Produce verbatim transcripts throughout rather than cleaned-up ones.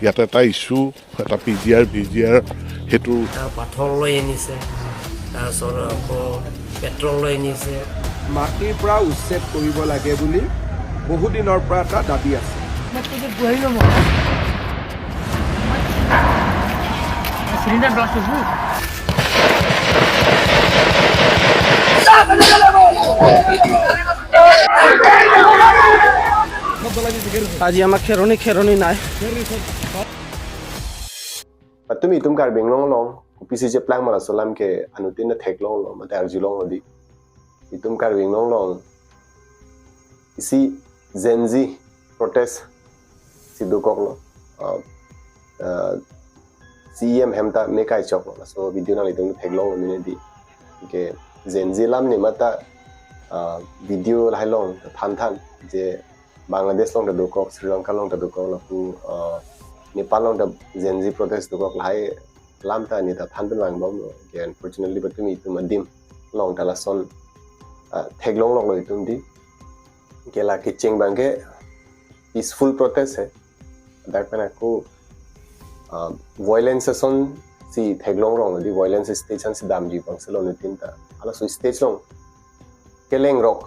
ইয়াত এটা ইছ্যু, এটা পি জি আৰ, ভি জি আৰ, সেইটো এটা পাথৰ লৈ আনিছে, তাৰপিছত আকৌ পেট্ৰল লৈ আনিছে। মাটিৰ পৰা উচ্ছেদ কৰিব লাগে বুলি বহুদিনৰ পৰা এটা দাবী আছে। চিলিণ্ডাৰ ব্লাষ্ট হৈছে। আজি আমাক খেৰণি খেৰণি নাই। Patumi itum Karbi Anglong along kopisi cheplang ma laso alam ke anuttin ta theklonglo, mate arjulonglo di. Itum Karbi Anglong along isi Gen Z protest si dokoklo. Ah, ah, C E M hem ta me kai choklo. Laso video nanglitum theklonglo mene di. Ke Gen Z alam ni mata, ah, video lahai along than than je Bangladesh along ta dokok, Sri Lanka along ta dokok, lapu, ah, Nepal along ta Gen Z protest dokok, lahai alam ta ne ta than pen vangbomlo. Ke unfortunately patumi itum adim along ta lason, ah, theklongloklo itum di. Ke la kecheng abang ke peaceful protest he. Dak pen ako, ah, violence asonsi theklongrong di, violence stage ansi damji abang si lo anuttin ta. Halaso stage along kelengrok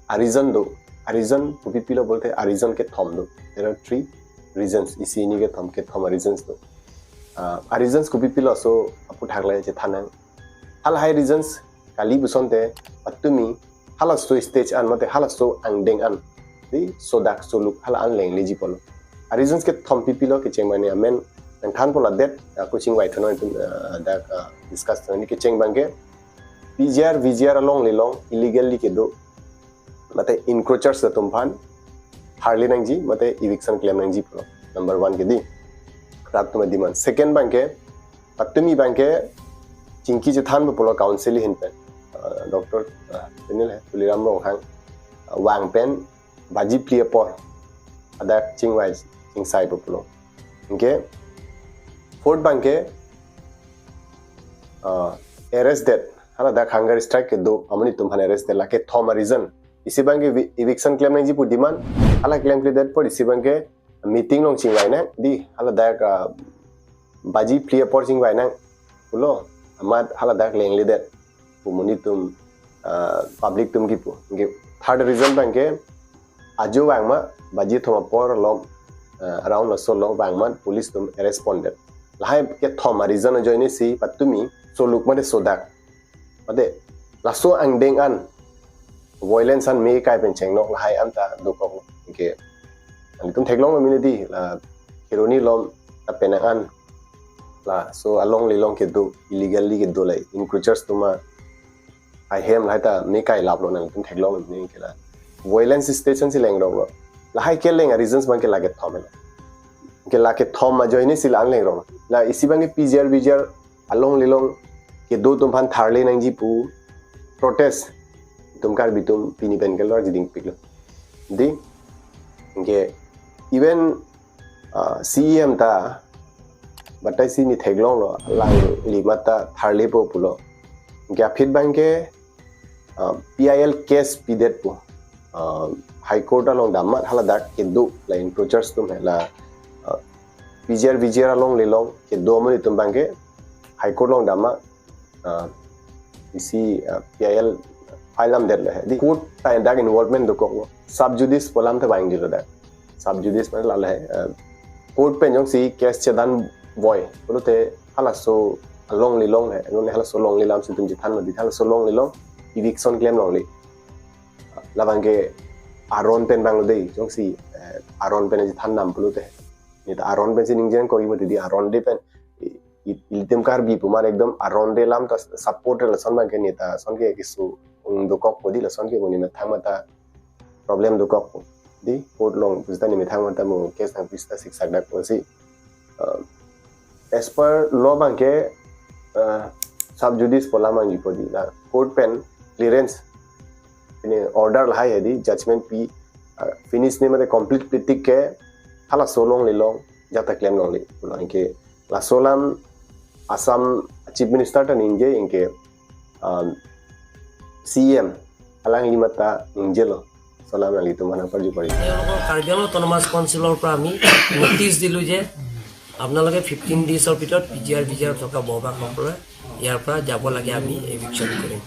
a-reason do. A-reason kopipilo pulote a-reason kethom do. There are three reasons. Isi hini kethom, kethom a-reasons do. Ah, a-reasons kopipilo, laso aputhaklai chethan nang. Halahai reasons kali pusonte patumi halaso stage an mate halaso angdeng an di sodak soluk hala an lengleji pulo. A-reasons kethom pipilo kecheng abang ne amen nangthanpo ladet, ah, kecheng vai thunoi itum, ah, dak, ah, discuss thunoi. Kecheng abang ke P G R, V G R alongle along illegally kedo mate encroachers atum aphan tharli nangji mate eviction klem nangji pulo. Number one ke di. Rat atum a-demand. Second abang ke, patumi abang ke chingki chethanpo pulo council ahin pen. Ah, Doctor, ah, penil he, Tuliram Ronghang, ah, vang pen baji phli apor hadak chingvai chingsaipo pulo. Anke fourth abang ke, ah, arrest det. Hala dak hunger strike kedo amonit atum aphan arrest det, la kethom a-reason. Isi abang ke evi-, eviction klem nangji pu demand. Hala klemkledet apot isi abang ke meeting along chingvai nang di, hala dak, ah, baji phli apor chingvai nang pulo, amat hala dak lengledet pu amonit atum, ah, public atum kipu. Anke third reason abang ke ajo vang ma, baji thom apor along, ah, around laso along vang ma police atum arrest pondet. Lahai kethom a-reason ajoine si patumi soluk mate sodak mate laso angdeng an violence an me kai pen chengnok lahai an ta dokok. Anke nanglitum theklonglo mene di, la Kheroni along ta penang an laso alongle along kedo, illegally kedo, la encroachers atum ahem lahai ta me kai laplo, nanglitum theklonglo mene. Anke la violence stage ansi lengroklo. Lahai keleng a-reasons abang ke la kethom lo. Anke la kethom ajoine si la an lengroklo. La isi abang ke P G R V G R alongle along kedo atum aphan tharli nangji pu protest itum Karbi atum pini pen kelor jiding piklo. Di, anke even, ah, C E M ta batai si ne theklonglo, alangli mata tharlipo pulo. Anke aphi abang ke, ah, P I L case pidet pu, ah, High Court along dam ma hala dak kedo la encroachers atum he, la, ah, P G R V G R alongle along kedo amonit atum abang ke High Court along dam ma, ah, isi, ah, P I L file damdetlo he. Di court ta dak involvement dokoklo. Sub judice pu alam ta vangjilo dak. Sub judice mane lalo he, ah, court pen jongsi case chedanvoi pulote halaso alongle along he, non halaso alongle alam si itum chethan lo di, halaso alongle along eviction klem longle. Labang ke aron pen vanglo dei, jongsi, eh, aron pen chethan dam pulote. Ne ta aron pensi ningje nangkok, mati di aron de pen i-, i-, ilitum Karbi pu mar ekdom aron de alam ta support re, lason abang ke ne ta lason ke keso ung dokokpo di, lason ke mo ne methang mata problem dokokpo. Di court along pusita ne methang mata mo case nangpi seta siksak dakpo si. Uh, as per law abang ke, uh, sub judice pu alam vangjipo di, la court pen clearance, ini order lahai he di, judgment pi, uh, finish ne mate complete pi tik ke halaso alongle along jata klem longle pulo. Anke laso alam Assam Chief Minister ta ningje, anke, um, C E M alangli mata ningjelo. চলাম, আলি তোমার নাম্বার জুপারি। তেওঁলোকৰ কাৰ্বি আংলং অট'নমাছ কাউন্সিলৰ পৰা আমি নটিচ দিলোঁ যে আপোনালোকে ফিফটিন ডেইজৰ ভিতৰত পি জি আৰ বি জি আৰ থকা বসবাসসকলে ইয়াৰ পৰা যাব লাগে, আমি এভিকশ্যন কৰিম।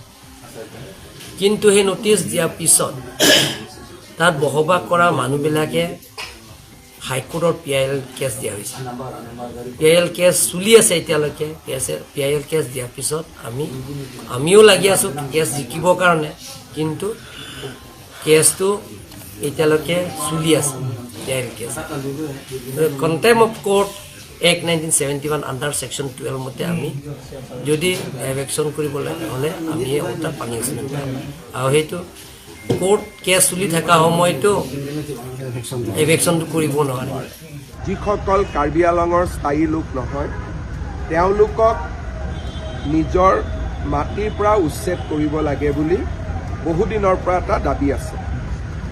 কিন্তু সেই নটিচ দিয়াৰ পিছত তাত বসবাস কৰা মানুহবিলাকে হাইকোৰ্টত পি আই এল কেছ দিয়া হৈছে। পি আই এল কেছ চলি আছে এতিয়ালৈকে। পি আই এল কেছ দিয়াৰ পিছত আমি, আমিও লাগি আছোঁ কেছ জিকিবৰ কাৰণে, কিন্তু কেছটো এতিয়ালৈকে চলি আছে, পি আই এল কেছ। কণ্টেম্প of court act nineteen seventy one under section twelve মতে আমি যদি এভিকশ্যন কৰিবলৈ হ'লে আমি এটা পানিচমেণ্ট পাম। আৰু সেইটো কোৰ্ট কেছ চলি থকা সময়তো এভিকশ্যনটো কৰিব নোৱাৰে। যিসকল কাৰ্বি আংলঙৰ স্থায়ী লোক নহয়, তেওঁলোকক নিজৰ মাটিৰ পৰা উচ্ছেদ কৰিব লাগে বুলি বহুদিনৰ পৰা এটা দাবী আছে।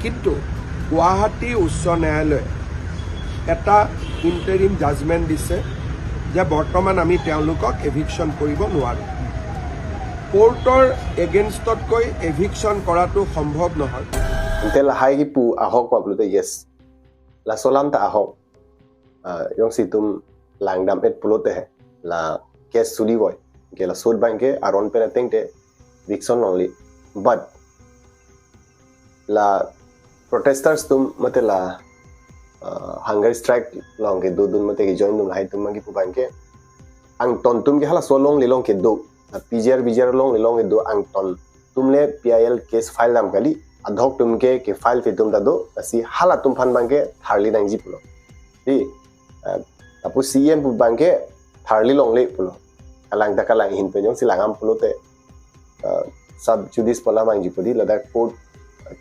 কিন্তু গুৱাহাটী উচ্চ ন্যায়ালয়ে এটা ইণ্টাৰিম জাজমেণ্ট দিছে যে বৰ্তমান আমি তেওঁলোকক এভিকশ্যন কৰিব নোৱাৰোঁ। কোৰ্টৰ এগেইনষ্টতকৈ এভিকশ্যন কৰাটো সম্ভৱ নহয়। Ante lahai kipu ahok ma pulote yes. Laso alam ta ahok. Ah, jongsi itum langdam-et pulote la case suli voi. Ke laso abangke aron pen ateng te eviction longle. But la protesters atum mate la, ah, hunger strike along kedodun mate ke join atum lahai atum abangke pu abangke angton atum ke halaso alongle along kedo. La P G R, V G R alongle along kedo angton atum le P I L case file dam kali. Adhok atum ke, ke file fe atum ta do. Lasi halatum aphan abangke tharli nangji pulo. Di, ah, lapu C E M pu abangke tharli longle pulo. Kalang ta kalang ahin pen jongsi langdam pulote, ah, sub judice pu alam nangji pu di, ladak court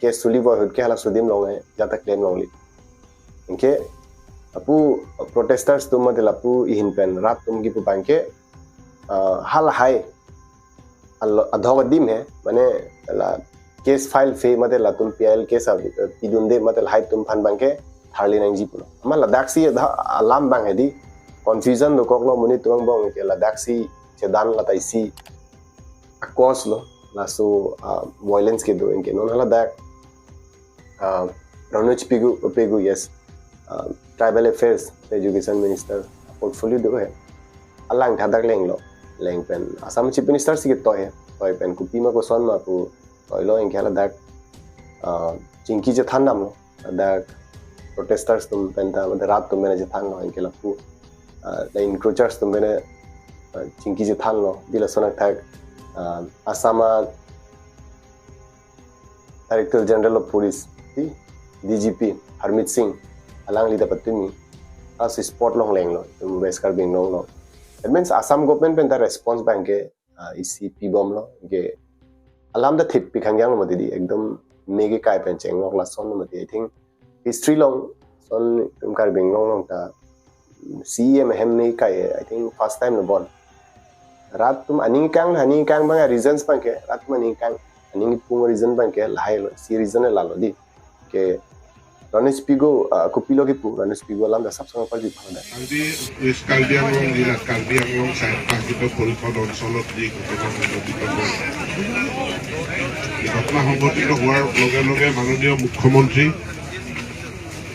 case suli voi ahut ke halaso adim along ajat ta claim longle. Anke lapu protesters atum mate lapu ahin pen rat atum kipu abangke, ah, halahai alo-, adhok adim he, mane la case file fe mate latum P I L case a, pidunde mate lahai atum aphan abangke tharli nangji pulo. Amat ladaksi adha-, alam abang hedi confusion dokoklo monit atum angbong ke ladaksi chedan lata isi a cause lo laso, ah, violence kedo anke non haladak, ah, Ranoch Pegu, Pegu, yes, ah, Tribal Affairs, Education Minister portfolio do he. Alang thadak lenglo, leng pen Assam Chief Minister si ketoi he, toi pen kopima koson ma pu toilo anke haladak, ah, chingki chethan damlo, ladak protesters atum pen ta, ladak rat atum pen chethanlo anke lapu, ah, la encroachers atum pen, ah, chingki chethanlo, di lason athak, ah, Assam a Director General of Police, di D G P Harmeet Singh, alangli ta patumi, ah, si spot along lenglo, itum West Karbi Anglong along. That means Assam government pen ta response abangke, ah, isi pibomlo, ke alam ta thip pikhangjang lo mati di, ekdom mege kai pen chenglok lason lo mati. I think history along son itum Karbi Anglong along ta C E M ahem ne kai, I think first time lo bon. Rat atum aning kang, aning kang abang reasons abangke, rat atum aning kang, aning pung reason abangke lahai lo, si reason lalo di. Ke Ranoch Pegu, ah, kopilo kipu, Ranoch Pegu alam ta sap sang apar jupang da. আজি ৱেষ্ট কাৰ্বি আংলং জিলাত কাৰ্বি আংলং স্বায়ত্তশাসিত পৰিষদ অঞ্চলত যি ঘটনা সংঘটিত হ'ল, এই ঘটনা সংঘটিত হোৱাৰ লগে লগে মাননীয় মুখ্যমন্ত্ৰী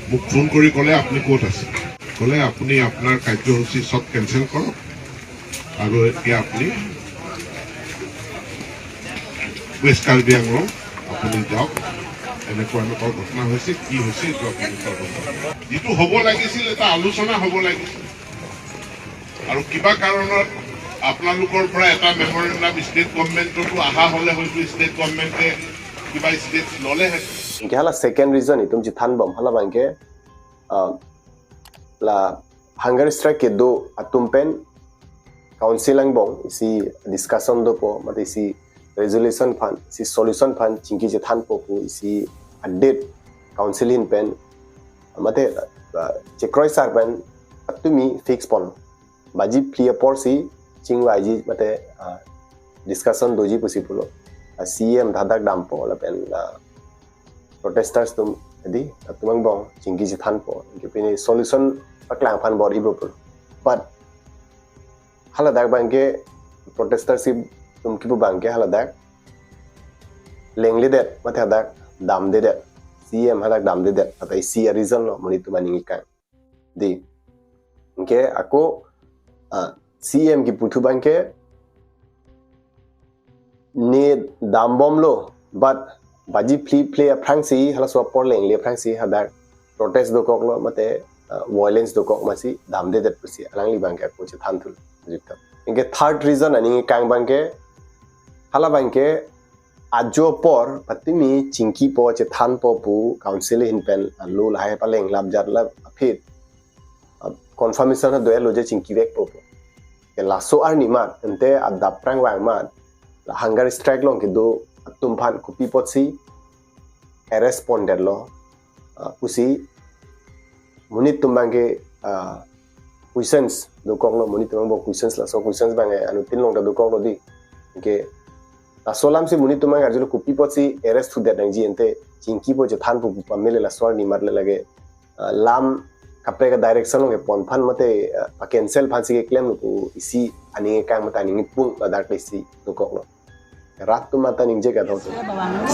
মোক ফোন কৰি ক'লে, "আপুনি ক'ত আছে?" ক'লে, "আপুনি আপোনাৰ কাৰ্যসূচী চব কেঞ্চেল কৰক আৰু এতিয়া আপুনি ৱেষ্ট কাৰ্বি আংলং আপুনি যাওক, এনেকুৱা এনেকুৱা ঘটনা হৈছে, কি হৈছে এইটো আপুনি তদন্ত কৰক।" যিটো হ'ব লাগিছিল, এটা আলোচনা হ'ব লাগিছিল। আৰু কিবা কাৰণত আপোনালোকৰ পৰা এটা মেমৰেণ্ডাম ষ্টেট গভৰ্ণমেণ্টতো অহা হ'লে হয়তো ষ্টেট গভৰ্ণমেণ্টে কিবা ষ্টেপ ল'লেহেঁতেন। Anke hala second reason itum chethanbom hala abangke, ah, la hunger strike kedo atum pen council angbong isi discussion dopo, mate isi resolution aphan, isi solution aphan chingki chethanpo pu isi a-date council ahin pen, mate, ah, chekroi sar pen patumi fix pon. Baji phli apor si chingvaiji mate, ah, discussion doji pusi pulo. Ah, C E M thadak dampo lapen, ah, protesters atum di atum angbong chingki chethanpo. Anke pini solution paklang aphan bor-ipo pulo. But haladak abangke protesters atum kipu abangke haladak lengledet, mate hadak damdedet. C E M hadak damdedet, atau isi a-reason lo monit atum aning kekang. Dei. Anke ako, ah, C E M kipu thu abangke ne dambomlo, but baji phli phle aphrangsi, halaso apor lengle aphrangsi hadak protest dokoklo mate, ah, violence dokok masi damdedet pusi alangli abangke ako chethan thulo. Anke third reason aning kekang abangke, hala abangke ajo apor patimi chingkipo chethanpo pu council ahin pen alo lahai paleng lap jat lap aphi, ah, confirmation ha do-etlo je chingkivekpo pu. Ke laso arni amat, ante adap aphrang vang amat, la hunger strike along kedo atum aphan kopi apotsi arrest pondetlo, ah, pusi monit atum abangke, ah, questions dokoklo, monit atum abang bo questions, laso questions abangke anuttin along ta dokoklo dei. Anke laso alamsi monit atum abang arjulo kopi apotsi arrest thudet nangji, ante chingkipo chethanpo pu pamele laso arni amat le lake, ah, lam kaprek a-direction along kepon aphan mate, ah, pa-cancel aphansi keklemlo pu isi aning kekang mate aning kepung ladak le isi dokoklo. Rat atum mate ningje kadokok.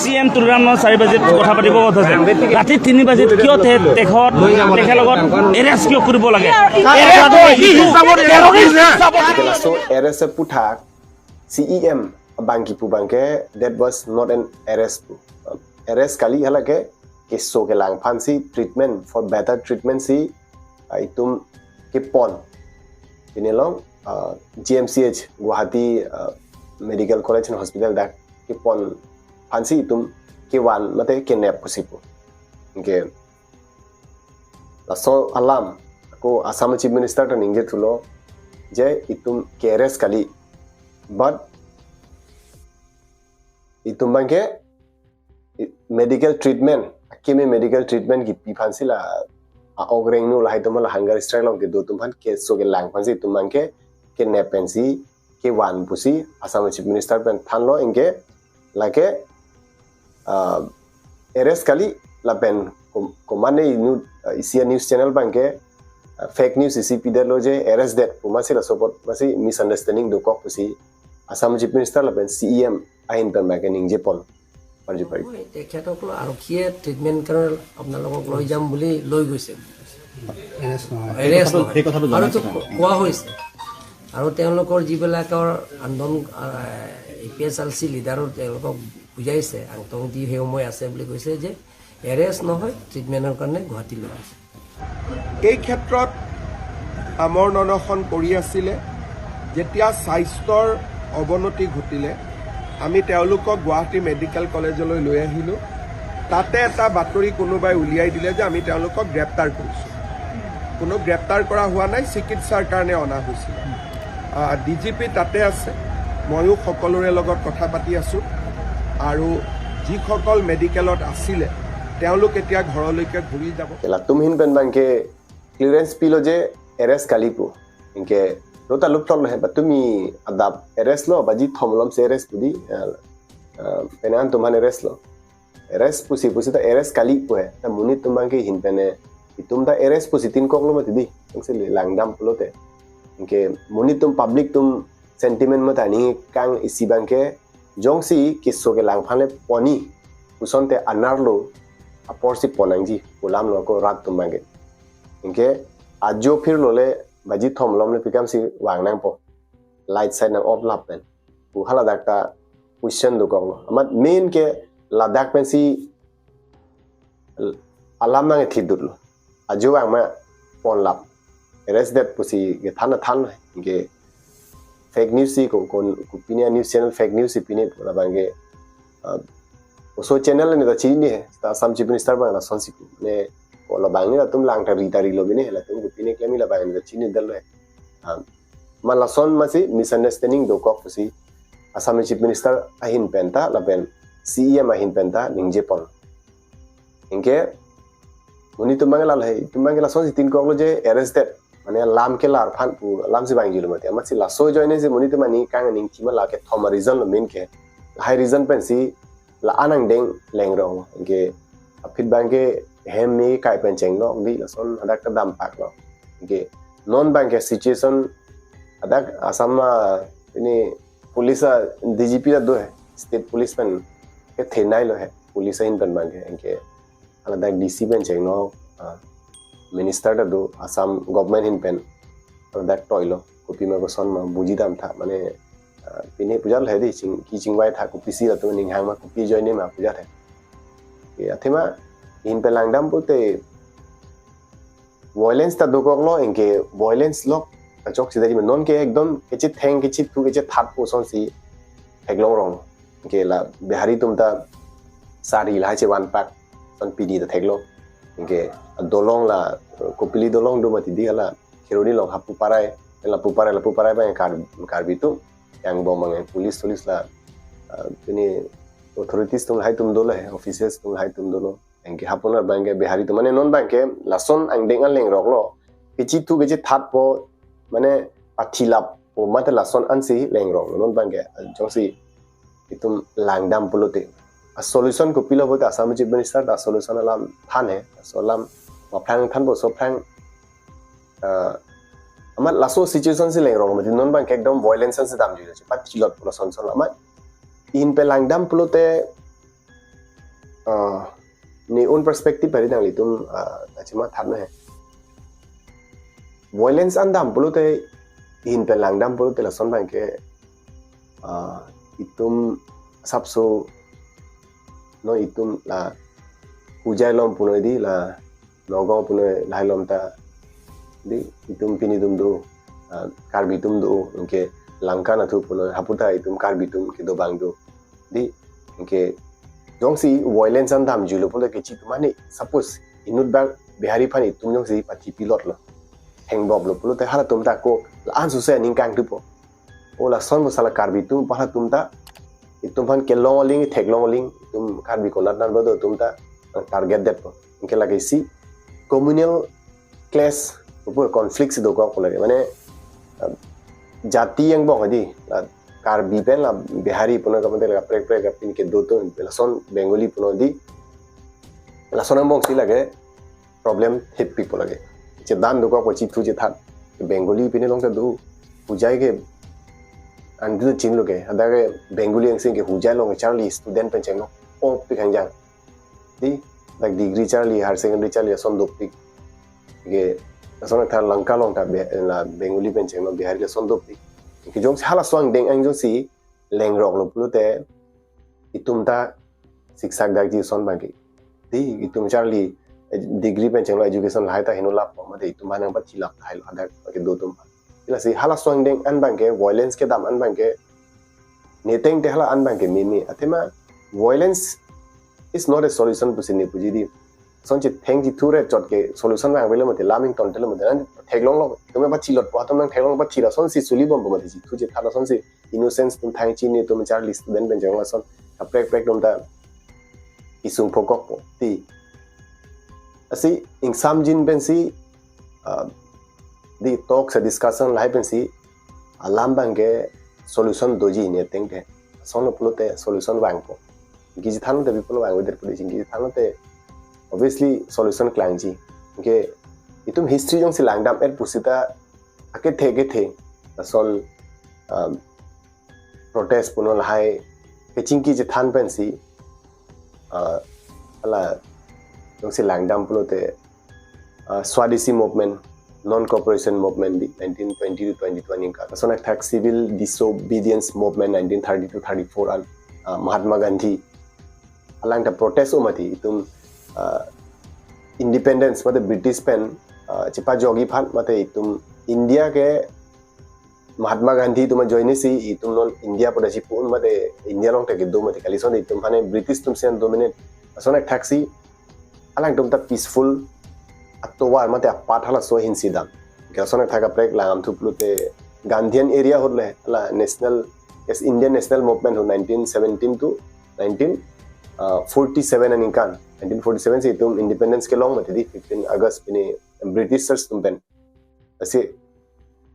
C M Tuliram Roy চাৰি বাজিত কথা পাতিব কথা আছে। ৰাতি তিনি বাজিত কিয় তে-, তেখেত, তেখেতৰ লগত এৰেষ্ট কিয় কৰিব লাগে? এৰেষ্ট নহয়, এইটো টেৰৰিষ্ট হিচাপত Laso arrest aphuthak C E M abang kipu abangke, that was not an arrest pu. Arrest kali, halake keso kelang aphansi treatment, for better treatment si, ah, itum kepon. Pini along, ah, G M C H, Guwahati, ah, Medical College and Hospital dak kepon aphansi itum kevan mate kenep pusi pu. Anke laso alam ako Assam Chief Minister ta ningje thulo je itum ke-arrest kali, but itum abangke i-, medical treatment, akimi medical treatment kipi aphansi la a-ok rengno lahai atum la hunger strike along kedo atum aphan keso kelang aphansi itum abangke kenep pensi kevan pusi Assam Chief Minister pen thanlo, anke lake, ah, arrest kali lapen kom-, komatne news, ah, isi a-news channel abangke, ah, fake news isi pidetlo je arrest det pu masi laso apot masi misunderstanding dokok pusi Assam Chief Minister lapen C E M ahin pen abangke ningje pon parju pari. হয়, তেখেতসকলক আৰক্ষীয়ে ট্ৰিটমেণ্ট কাৰণে আপোনালোকক লৈ যাম বুলি লৈ গৈছে। এৰেষ্ট নহয়। এৰেষ্ট সেই কথাটো, নহয়। সেই কথাটো আৰু জনাইছে এইটো তেওঁ। কোৱা হৈছে। আৰু তেওঁলোকৰ যিবিলাকৰ আন্দোলন, আহ, এ পি এইচ আৰ চি লিডাৰো তেওঁলোকক বুজাইছে, আংটংটি সেই সময় আছে বুলি কৈছে যে এৰেষ্ট নহয়, ট্ৰিটমেণ্টৰ কাৰণে গুৱাহাটী লৈ গৈছে। এই ক্ষেত্ৰত আমৰণ অনশন কৰি আছিলে। যেতিয়া স্বাস্থ্যৰ অৱনতি ঘটিলে, আমি তেওঁলোকক গুৱাহাটী মেডিকেল কলেজলৈ লৈ আহিলোঁ। তাতে এটা বাতৰি কোনোবাই উলিয়াই দিলে যে আমি তেওঁলোকক গ্ৰেপ্তাৰ কৰিছোঁ। কোনো গ্ৰেপ্তাৰ কৰা হোৱা নাই, চিকিৎসাৰ কাৰণে অনা হৈছিল। আহ, ডি জি পি তাতে আছে, ময়ো সকলোৰে লগত কথা পাতি আছোঁ। আৰু যিসকল মেডিকেলত আছিলে, তেওঁলোক এতিয়া ঘৰলৈকে ঘূৰি যাব। Latum ahin pen abangke clearance pilo je arrest kali pu. Anke rota luphlok lo he, patumi adap arrest lo, baji thom alomsi arrest pu dei, ah, ah, penang atum aphan arrest lo. Arrest pusi pusi ta arrest kali pu he. Ta monit atum abangke ahin pen itum ta arrest pusi tin koklo mati dei. Angse langdam pulote. Anke monit atum, public atum sentiment mate aning kekang isi abangke jongsi keso kelang aphan le pon-i, kosonte anerlo aporsi pon nangji pu alam lo ako rat atum abangke. Anke ajo phirlo le baji thom alom le pi kam si vang nangpo. Light side nang off lapen pu haladak ta question dokoklo. Amat main ke ladak pensi alam nang thidutlo. Ajo vang ma pon lap. Arrest det pusi kethan than ke fake news si ko, ko, kopine news channel fake news si pine pu labangke, ah, oso channel ne ta chini he, ta Assam Chief Minister abang lasonsi pu. Ne ko labang ne latum lang tari tari lo bine, latum kopine klem labang ne ta chinidetlo he. Ah, ma lason masi misunderstanding dokok pusi Assam Chief Minister ahin pen ta lapen C E M ahin pen ta ningje pon. Anke monit atum abang la he, itum abang lasonsi tin koklo je arrest det. Mane lam kelar aphan pu alamsi vangjilo mati. Amatsi laso ajoinesi monit atum aning kekang aning kima lake thom a-reason lo main ke. Lahai reason pensi la anang deng lengrong. Anke aphi abangke hem me kai pen chenglok dei, lason hadak ta dampak lo. Anke non abangke situation hadak Assam ma ini police a D G P ta do he, state police pen kethenei lo he, police ahin pen abangke. Anke Haladak D C pen chengno, ah, minister ta do, Assam government ahin pen. Haladak toilo, kopi ma koson ma buji dam tha, mane, ah, pine pujar le di ching, kechingvai tha, kopisi latum aning hang ma, kopi ajoine ma pujar he. Ke athema, ahin pen langdam pulote, violence ta dokoklo, anke violence lok achoksi daji, non ke ekdom kechitheng, kechithu, kechethatpo asonsi theklong rong. Anke la Bihari atum ta sari lahai chevanpak, ason pini ta theklo. Anke dolong la, Kopili dolong do mati di, hala Kheroni along hapu parai, la pu parai, la pu parai abang Kar-, Karbi atum, angbong abang police, police la, ah, pini authorities atum lahai atum dolo he, officers atum lahai atum dolo. Anke hapunar abang ke Bihari atum, mane non abang ke lason angdeng an lengroklo. Kechithu kechethatpo, mane pathilappo, mate lason ansi lengroklo. Non abang ke, jongsi itum langdam pulote, a solution kopilo pulote, Assam Chief Minister ta solution alam than he, so alam ma aphrang thanpo, so aphrang, ah, amat laso situation si lengrok mati, non abang ke ekdom violence si damjuilo, pathilotpo lason son amat. Ahin pen langdam pulote, ah, ne own perspective hari nanglitum, ah, achi matha na he. Violence an dam pulote, ahin pen langdam pulote lason abang ke, ah, itum sapso, non itum la Hojai along punoi di, la Nagaon punoi, lahai along ta di, itum pini atum do, ah, Karbi atum do, anke Lanka anatthu punoi, hapu ta itum Karbi atum kedo abang do. Di, anke jongsi violence an damjuilo pulote kechithu, mane suppose inut abang Bihari aphan itum jongsi pathi pilotlo, thengboplo pulote halatum ta ko la-an suse aning kangthupo. O lason mo sala Karbi atum, halatum ta itum aphan kelong aling, theklong aling, itum Karbi konat nan bodo atum ta target detpo. Anke lake isi communal clash, upo conflict si dokokpo lake. Mane, ah, jati angbong di, la Karbi pen la Bihari punoi, kapan te la kaprek kaprek kapin kedo atum, lason Bengali punoi di, lason angbong si lake problem hepikpo lake. Chedan dokokpo, chithu chethat. Bengali pine along ta do. Hojai ke andi chinilo ke. Hadak ke Bengali angsong ke Hojai along charli student pen chengno, opik hangjang. Di, dak degree charli, higher secondary charli, lason dopik. Ke, lason tha Lanka along ta Be-, la Bengali pen chengno, Bihari lason dopik. Ke jongsi halaso angdeng an jongsi lengroklo pulote, itum ta siksak dakji ason abang ke. Di, itum charli, eh, degree pen chenglo, education lahai ta heno lappo, mate itum aphan nangpathilap tahai lo, hadak kedo atum aphan. Lasi halaso angdeng an abang ke, violence kedam an abang ke, ne ateng te hala an abang ke meme. Athema violence is not a solution pusi ne puji di. Lason chitheng chithu re chot ke solution vangvelo mati, lam ingtontelo mati, nang theklonglo, itum pathilotpo, itum nangtheklong pathi, lasonsi suli bompo mati, chithu chethat lasonsi innocence atum thang chini atum charli student pen chenglo, lason kaprek kaprek atum ta isung phokokpo. Di, lasi ingsamjin pensi, ah, di talks, discussion lahai pensi alam abang ke solution doji ne ateng te. Lason pulote solution vangpo. Chingki chethan te people vangvedet pu di, chingki chethan te obviously solution klangji. Anke itum history jongsi langdam-et pusita akethe kethe lason, um, protest punoi lahai kechingki chethan pensi, ah, hala jongsi langdam pulote, ah, Swadeshi movement, non-cooperation movement di nineteen twenty to twenty-two aningkan. Lason athak civil disobedience movement nineteen thirty to thirty-four an, ah, Mahatma Gandhi alang ta protest o mati itum, ah, independence mate British pen, ah, chepajokji aphan mate itum India ke Mahatma Gandhi atum ajoine si itum non India pada chipu un mate India along ta kedo mati, kalison itum aphan British atum si an dominate. Lason athak si alangtum ta peaceful atovar mate apat halaso ahin si dam. Ke lason athak kaprek langdamthu pulote Gandhian era ahut le, la national, yes, Indian national movement ahut nineteen seventeen to nineteen forty-seven aningkan. Nineteen forty-seven si itum independence kelong mati di, fifteen August pini Britishers atum pen. Lasi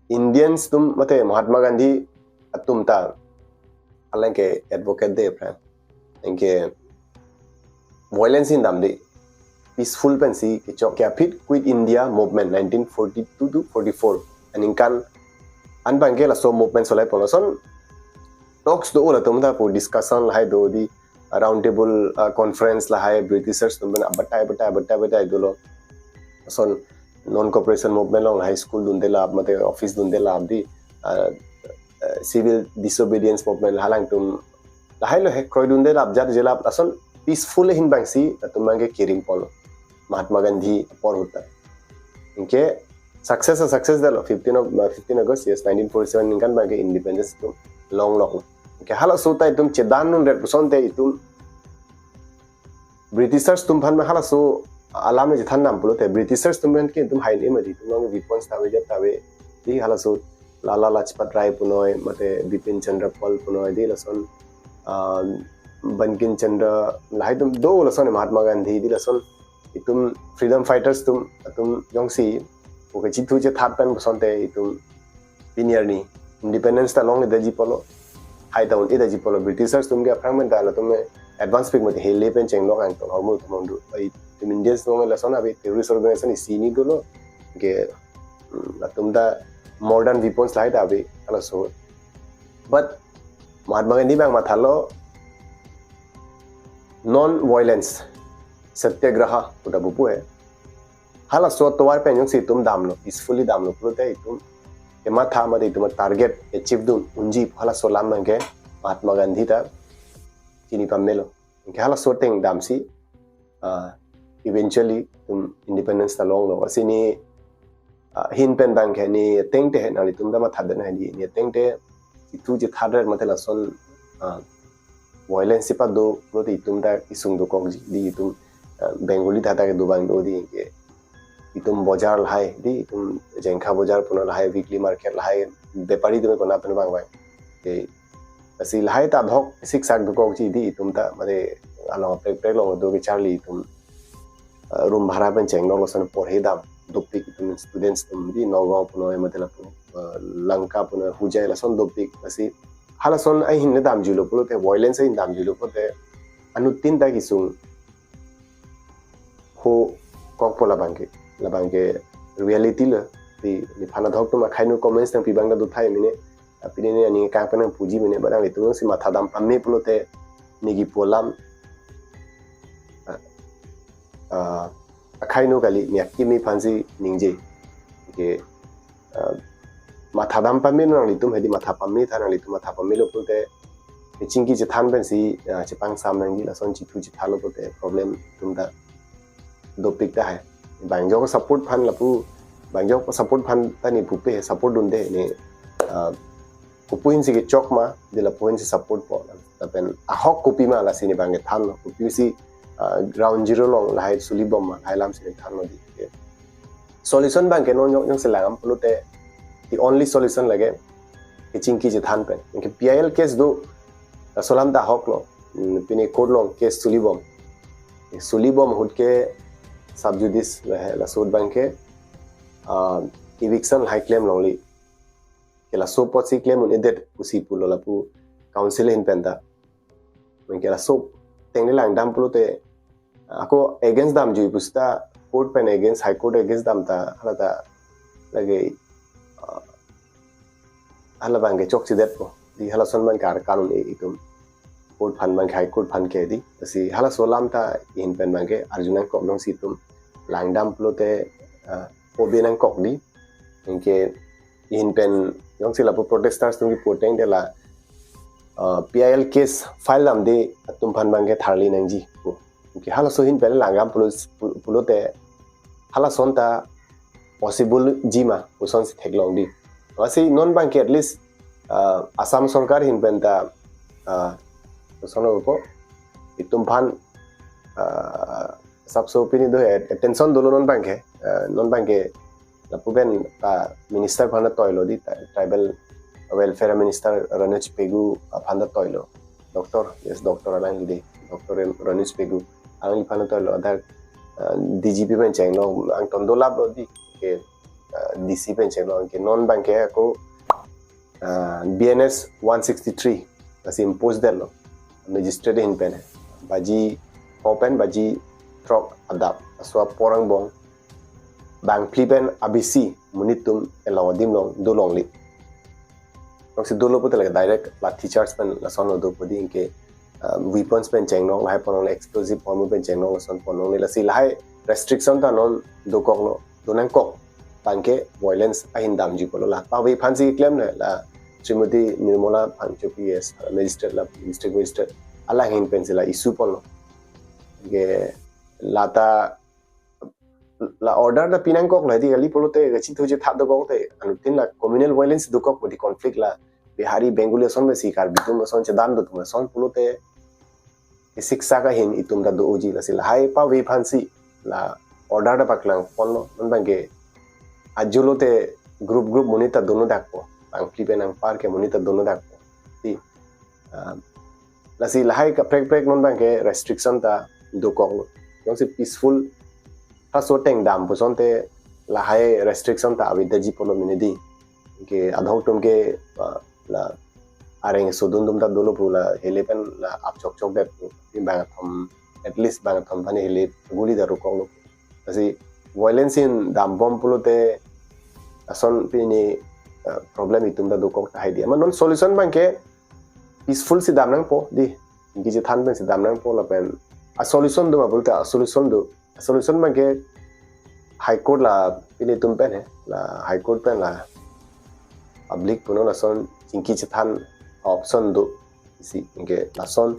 Indians atum mate Mahatma Gandhi atum ta alang ke advocate de aphrang. Anke violence ahin dam de, peaceful pensi kechok, ke aphi Quit India Movement nineteen forty-two to forty-four aningkan an abang ke laso movement solai ponlo. Lason talks do, latum ta pu discussion lahai do di, round table, uh, conference lahai Britishers atum pen abatai, abatai, abatai, abatai dolo. Lason non cooperation movement along lahai school dunde lap, mate office dunde lap di, uh, uh, civil disobedience movement halang atum lahai lo he kroidunde lap, jat jelap, lason peaceful ahin abangsi latum abangke kirimpon Mahatma Gandhi apor ahut ta. Anke success, success dalo, fifteen of, uh, fifteen August, yes, nineteen forty-seven ningkan abangke independence atum longlok. Anke halaso ta itum chedan dunret pusonte itum Britishers atum aphan ma halaso alam chethan dam pulote Britishers atum aphan ke itum hain emadi, itum long weapons ta ave, jat ta ave, di halaso Lala Lajpat Rai punoi, mate Bipin Chandra Pal punoi, di lason, um, Bankim Chandra, lahai atum do lason Mahatma Gandhi, di lason itum freedom fighters atum, atum jongsi, oke, chethu chethat pen pusonte itum pini arni independence ta longledet ji pulo. Hai ta un-edet ji pulo. Britishers atum ke aphrang pen ta latum advance pik mate hele pen chenglok angtong hormu atum do. Ai itum Indians atum lason ave terrorist organization isi hini dolo. Ke, mm, latum ta modern weapons lahai ta ave halaso. But Mahatma Gandhi abang mathalo non-violence, satyagraha, pu ta bupu he. Halaso atovar pen jongsi itum damlo, peacefully damlo pulote itum kematha mate itum target achieve dun unji, halaso alam abangke Mahatma Gandhi ta chini pamelo. Anke halaso ateng damsi, ah, eventually itum independence ta longlo. Lasi ne, ah, ahin pen abangke ne ateng te nanglitum ta mathadet nangji, ne ateng te chethu chethat ret mate lason, ah, violence si pado pulote itum ta isung dokokji, di itum, ah, Bengali thata kedo abang do di ke. Itum bojar lahai, di itum Jengkha bojar punoi lahai, weekly market lahai, bepari atum kona pen abang abang. Ke, lasi lahai ta abhok siksak dokokji, di itum ta mate along prek prek along do kecharli itum, uh, room bhara pen chenglok lason porhe dam dopik itum students atum di Nagaon punoi mate lapu, uh, Lanka punoi Hojai lason dopik. Lasi halason ahin ne damjuilo pulote, violence ahin damjuilo pulote, anuttin ta kesung ho kokpo labangke, labangke reality lo. Di, di phan adhok atum akhai nu comments nangpi abang ta do thai mene, tapi ne ani kang pen nangpuji mene, barang itum si matha dam pame pulote ne kepu alam, ah, ah, akhai nu kali, ne akimi aphansi ningje. Ke, ah, matha dam pame nanglitum, hedi matha pame tha nanglitum, matha pamelo pulote, chingki chethan pensi, ah, chepangsam nangji, lason chethu chethatlo pulote problem atum ta dopik tahai. Bang ajok support aphan lapu, bang ajok support aphan ta ne pupe, support dunde ne, ah, kopi ahin si kechok ma, di lapu ahin si support po. Lapen ahok kopi ma lasi ne abangke thanlo. Kopi si, ah, ground zero along lahai suli bom ma, lahai alam si ne thanlo di. Solution abangke non jong jongsi lang dam pulote, the only solution lake kechingki chethan pen. Anke P I L case do, laso alam ta ahok lo. Hmm, pine court along case suli bom. Suli bom ahut ke sub judice lahai, laso ahut abangke, ah, eviction lahai klem longle. Ke laso apotsi klem un-edet pusi pulo lapu council ahin pen ta. Anke laso ateng ne lang dam pulote, ako against damjui pusita court pen against, High Court against dam ta, hala ta lake, ah, hala abangke chokchedetpo. Di halason abangke arkan un-e itum. Court aphan abangke, High Court aphan ke di. Lasi halaso alam ta ahin pen abangke arju nangkok, jongsi itum lang dam pulote, ah, obe nangkok di. Anke ahin pen jongsi lapu protesters atum kepu ateng te la, ah, P I L case file damde atum aphan abangke tharli nangji pu. Anke halaso ahin pen lang dam pulo, pu-, pulote halason ta possible ji ma, pusonsi theklong di. Lasi non abangke at least, ah, Assam sorkar ahin pen ta, ah, puson lo ko, itum aphan, ah, sabso pini do he, attention dolo non abangke, ah, non abangke lapu pen ta minister aphan ta toilo di, ta tribal welfare minister Ranoj Pegu aphan ta toilo. Doctor, yes, doctor alangli di, Doctor Ran-, Ranoj Pegu, alangliphan ta toilo. Adak, ah, D G P pen chenglo, angton dolaplo di, ke, ah, D C pen chenglo, ke non abangke ako, ah, B N S one sixty-three, lasi impose detlo magistrate ahin pen. Baji pho pen baji throk adap, laso apor angbong bangphli pen abisi monit atum elong adim along dolongle. Jongsi dolo pulote lake direct lathi charge pen lasonlo dopo di. Anke uh, weapons pen chengnok, lahai ponnong, explosive bomb pen chengnok, lason ponnong ni, lasi lahai restriction ta non dokoklo, donangkok abangke violence ahin damji pulo. La pave aphansi klemle, la Srimati Nirmala Phangchopi, yes, magistrate, la district magistrate, alanghin pensi la issue ponlo. Ke lata la order ta pinangkok, la di kali pulote, kachithoi chethat dokok te, anuttin la communal violence dokok, bodi conflict la Bihari, Bengali ason pensi Karbi atum ason chedan do atum ason pulote, siksa kahin itum ta doji, lasi lahai pave aphansi la order ta paklang ponlo. Non abangke ajulo te group group monit ta dono dakpo, angphli pen angpar ke monit ta dono dakpo. Di, ah, lasi lahai kaprek prek non abangke restriction ta dokoklo. Jongsi peaceful ta so teng dam pusonte lahai restriction ta avedaji pulo mene di. Ke adhok atum ke, ah, la areng sodun atum ta dolo pu, la hele pen la ap chokchok det pu. Pini bangkethom, at least bangkethom aphan hele guli ta rukoklo. Lasi violence ahin dambom pulote ason pini, ah, problem itum ta dokok tahai di. Ama non solution abangke peaceful si damnangpo di. Chingki chethan pensi damnangpo lapen a solution do ma pulote, a solution do. A solution abangke High Court la pini itum pen he, la High Court pen la public punon ason chingki chethan option do. Si, anke lason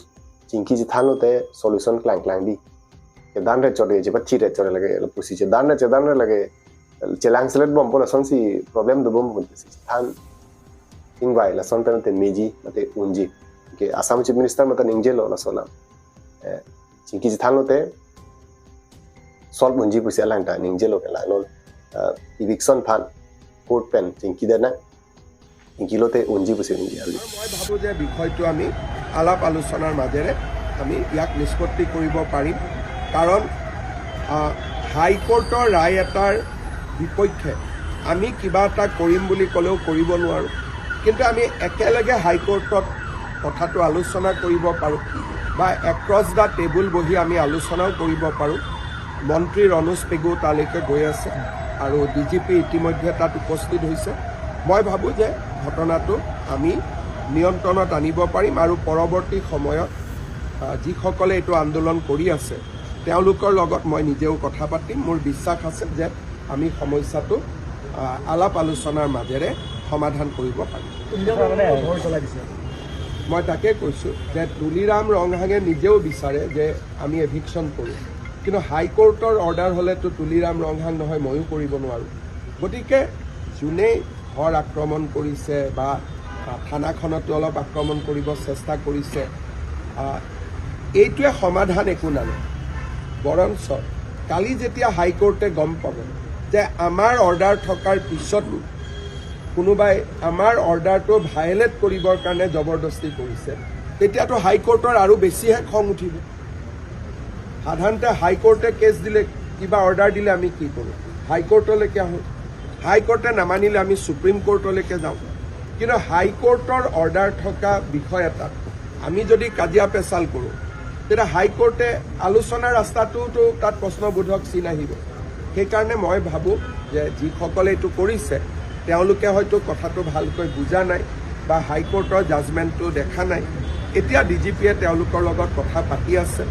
chingki chethanlote solution klangklang di. Chedan re chot re, chepathi re chot re lake, lapusi chedan re, chedan re lake, chelang selet bompo, lasonsi problem dobompo, si chethan ingvai, lason pen te meji mate unji. Anke Assam Chief Minister mate ningjelo lason alam. Eh, chingki chethanlote solve unji pusi alang ta ningjelo ke la non, ah, eviction aphan court pen chingki dena, chingkilote unji pusi ningje ali. মই ভাবোঁ যে বিষয়টো আমি আলাপ আলোচনাৰ মাজেৰে আমি ইয়াক নিষ্পত্তি কৰিব পাৰিম। কাৰণ, আহ, হাইকোৰ্টৰ ৰায় এটাৰ বিপক্ষে আমি কিবা এটা কৰিম বুলি ক'লেও কৰিব নোৱাৰোঁ, কিন্তু আমি একেলগে হাইকোৰ্টত কথাটো আলোচনা কৰিব পাৰোঁ বা এক্ৰছ দ্য টেবুল বহি আমি আলোচনাও কৰিব পাৰোঁ। মন্ত্ৰী ৰণোজ পেগু তালৈকে গৈ আছে আৰু ডি জি পি ইতিমধ্যে তাত উপস্থিত হৈছে। মই ভাবোঁ যে ঘটনাটো আমি নিয়ন্ত্ৰণত আনিব পাৰিম আৰু পৰৱৰ্তী সময়ত, আহ, যিসকলে এইটো আন্দোলন কৰি আছে, তেওঁলোকৰ লগত মই নিজেও কথা পাতিম। মোৰ বিশ্বাস আছে যে আমি সমস্যাটো, আহ, আলাপ আলোচনাৰ মাজেৰে সমাধান কৰিব পাৰিম। নিজে মানে ঘৰ জ্বলাই দিছে। মই তাকে কৈছোঁ যে তুলিৰাম ৰংহাঙে নিজেও বিচাৰে যে আমি এভিকশ্যন কৰোঁ, কিন্তু হাইকোৰ্টৰ অৰ্ডাৰ হ'লেতো তুলিৰাম ৰংহাং নহয়, ময়ো কৰিব নোৱাৰোঁ। গতিকে যোনে ঘৰ আক্ৰমণ কৰিছে বা, আহ, থানাখনতো অলপ আক্ৰমণ কৰিব চেষ্টা কৰিছে, আহ, এইটোৱে সমাধান একো নানে। বৰঞ্চ কালি যেতিয়া হাইকোৰ্টে গম পাব যে আমাৰ অৰ্ডাৰ থকাৰ পিছতো কোনোবাই আমাৰ অৰ্ডাৰটো ভায়লেট কৰিবৰ কাৰণে জবৰদস্তি কৰিছে, তেতিয়াতো হাইকোৰ্টৰ আৰু বেছিহে খং উঠিব। সাধাৰণতে হাইকোৰ্টে কেছ দিলে, কিবা অৰ্ডাৰ দিলে আমি কি কৰোঁ? হাইকোৰ্টলৈকে আহোঁ। হাইকোৰ্টে নামানিলে আমি ছুপ্ৰিম কোৰ্টলৈকে যাওঁ। কিন্তু হাইকোৰ্টৰ অৰ্ডাৰ থকা বিষয় এটাত আমি যদি কাজিয়া পেচাল কৰোঁ, তেতিয়া হাইকোৰ্টে আলোচনাৰ ৰাস্তাটোতো তাত প্ৰশ্নবোধক চিন আহিব। সেইকাৰণে মই ভাবোঁ যে যিসকলে এইটো কৰিছে, তেওঁলোকে হয়তো কথাটো ভালকৈ বুজা নাই বা হাইকোৰ্টৰ জাজমেণ্টটো দেখা নাই। এতিয়া ডি জি পিয়ে তেওঁলোকৰ লগত কথা পাতি আছে,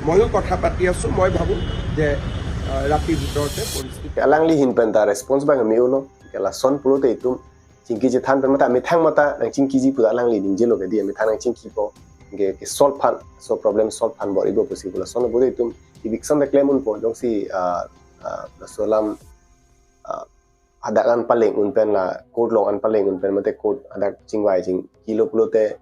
ময়ো কথা পাতি আছোঁ। মই ভাবোঁ যে, আহ, ৰাতিৰ ভিতৰতে পৰিস্থিতি Alangli ahin pen ta response abang me-olo, ke lason pulote itum chingki chethan pen mate amethang mate nangchingkiji pu alangli ningjelo ke di, amethang nangchingkipo, ke, ke solve aphan, so problem solve aphan bor-ipo pusi pu lason pulote itum eviction ta klem unpo, jongsi, ah, ah, laso alam, ah, hadak an paleng un pen la, court along an paleng un pen mate court hadak chingvai chingkilo pulote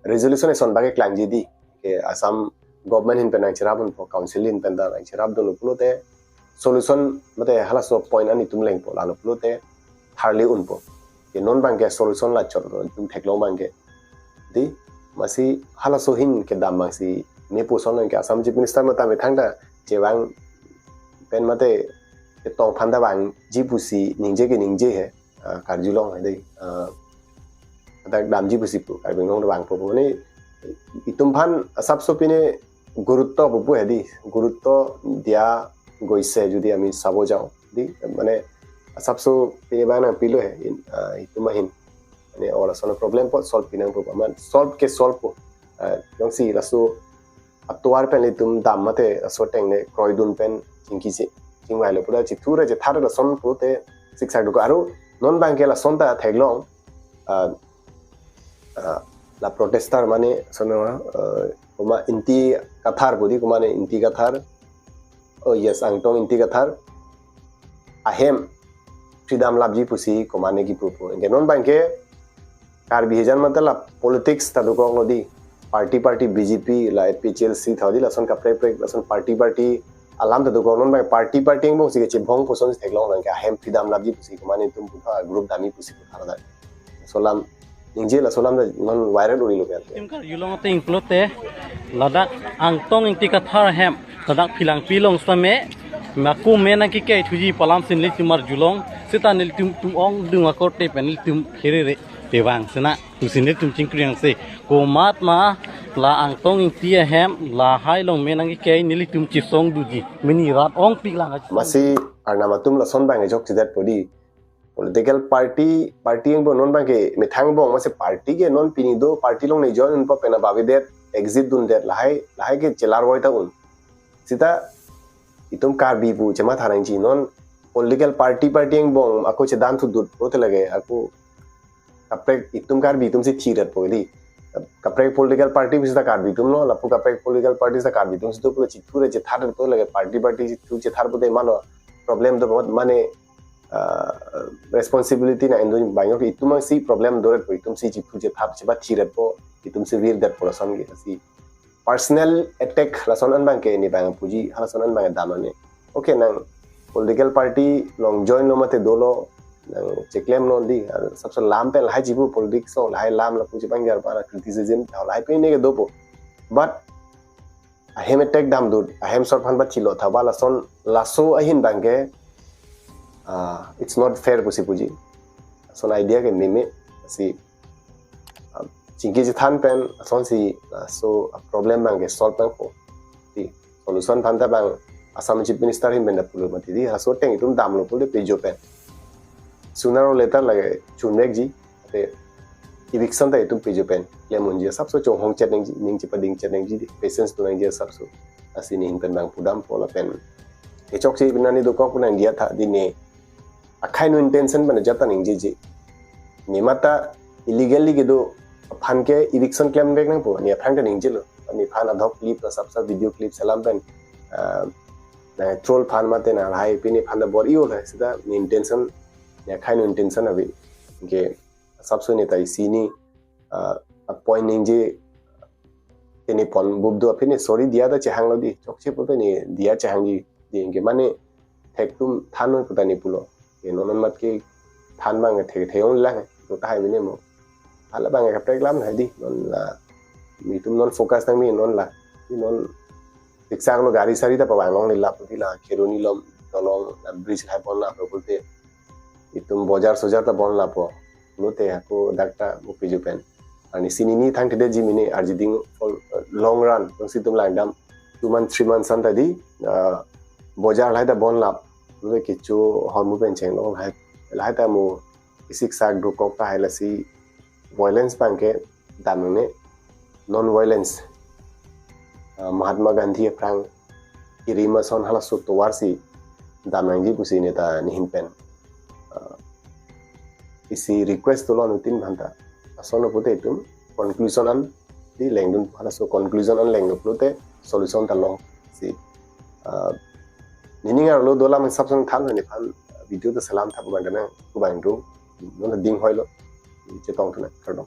resolution eson abangke klangji di, ke Assam government ahin pen nangcherap unpo, council ahin pen ta nangcherapdunlo pulote solution mate halaso point an itum lengpo, lalo pulote tharli unpo. Ke non abangke solution la chot itum theklong abangke. Di, masi halaso ahin kedam abangsi mepo ason ke Assam Chief Minister mate amethang ta chevang pen mate ketong aphan ta vangji pusi ningje ke ningje he, ah, karjulong he dei, ah, ta damji pusi pu, Karbi Anglong vangpo pu. Mane itum aphan asapso pine গুৰুত্ব pupo he di, গুৰুত্ব দিয়া গৈছে যদি আমি চাব যাওঁ di, mane asapso pine abang nangpilo he, in, ah, itum ahin. Mane o lason aproblem po solve pinangpo, ama solve ke solve po. Ah, jongsi laso atovar pen ilitum dam mate laso ateng le kroidun pen chingki che, chingvailo pura chithur chethar lason pulote siksak dokok. Aru non abangke lason ta theklong, ah, ah, la protester mane sono, ah, komat Ingti Kathar pu di, komat ne Ingti Kathar. Oh yes, Angtong Ingti Kathar ahem freedom lapji pusi komat ne kipu pu. Anke non abangke Karbi hijan mate la politics ta dokoklo di. Party party B J P la A P H L C tha di, lason kaprek prek lason party party alam ta dokok. Non abang party party angbong si kechebong puson si theklong abangke ahem freedom lapji pusi komat ne itum putha group damji pusi putha la. Laso alam ningje, laso alam ta non viral uri lo kan. Tim kar yulong te ingplo te ladak Angtong Ingti Kathar ahem ladak Phelangpi along sitame maku me nangkekei thuji pu alam si nelitum arjulong, seta nelitum atum ongdung akorte pen nelitum pherere pevang sena, tu si nelitum chingkri nangsi komat ma la Angtong Ingti ahem lahai along me nangkekei nelitum chesong doji, mini rat ongpik lang. Masi arnam atum lason abang ejok chedet po di. Political party, party angbong non abangke methang angbong masi party ke non pini do, party along ne join unpo pen abavi det, exit dundet, lahai lahai ke chelar voi ta un. Seta itum Karbi pu chematha nangji, non political party party angbong ako chedan thudut pulote lake ako kaprek itum Karbi atum si thiret po di. Kaprek political party pu seta Karbi atumlo, lapu kaprek political party seta Karbi atum si do pulo chithur chethar pulote lake party party chithur chethar pulote mano problem do mane, ah, responsibility nang-ingdun abang, itum si problem doret po, itum si chithur chethar chepa thiret po, itum si virdet po lason ke si personal attack lason an abangke ne abang puji, halason an abang dam ne. Okay, nang political party along join lo mate dolo, nang cheklemlo di, ah, sabse lam pen lahai chipu politics along lahai lam lapu chepangjar para criticism lahai pen ne ke dopo. But ahem attack damdut, ahem sor aphan ba chilo thaba lason laso ahin abangke, ah, it's not fair pusi puji. Lason idea ke meme si, ah, chingki chethan pen lason si, ah, laso problem abangke solve nangpo. Di solution aphan ta abang Assam Chief Minister ahin pen ta pulo mati di, laso ateng itum damlo pulote pejo pen. Sooner or later lake chunvekji, te eviction ta itum pejo pen klem unji, sabse chonghong chet nangji, ning chepading chet nangji di, patience do nangji sabse. Lasi ne ahin pen abang pudampo lapen kechokche pini ne dokok pu nang diya tha di, ne akhai no intention pen ajat ta ningjeje. Ne mata illegally kedo aphan ke eviction klemvek nangpo, ne aphan ta ningjelo. Nephan adhoc clip la sabse video clip selam pen, ah, nang troll aphan mate nang lahai pini aphan ta bor-i-o lahai, seta ne intention, ne akhai no intention ave. Anke sabse ne ta isi ne, ah, a point ningje te ne pon bup do aphi ne sorry diya ta chehanglo di, chokche pulote ne diya chehangji di, anke mane thek atum than noi pu ta ne pulo. Ke non non mat ke than abang thek thek ong lang, to tahai mene mo. Hala abang kaprek lam hai di, non la, itum non focus nangji non la. Di non siksak lo gari sari ta pavang longle lap di, la Kheroni along dolong, la bridge hai bon lap lo pulote, itum bojar sojar ta bon lappo. Pulote ako dak ta mo pejo pen. Ani sini ni thang thede ji mene arjiding for, uh, long run, jongsi itum langdam two months, three months an ta di, uh, bojar lahai ta bon lap. Pulote kecho hormu pen chenglong lahai, lahai ta mo isiksak dokok tahai, lasi violence abangke dam ne, non violence, ah, Mahatma Gandhi aphrang kirim ason halaso tovar si dam nangji pusi ne ta ne ahin pen, ah, isi request dolo anutin aphan ta. Lason pulote itum conclusion an di lengdun, halaso conclusion an lengdun pulote solution ta long si, ah, nening arlo dolam hisap song than nephan video ta selam thap bang dana kubang do non ding hoilo chetong thuna kardom.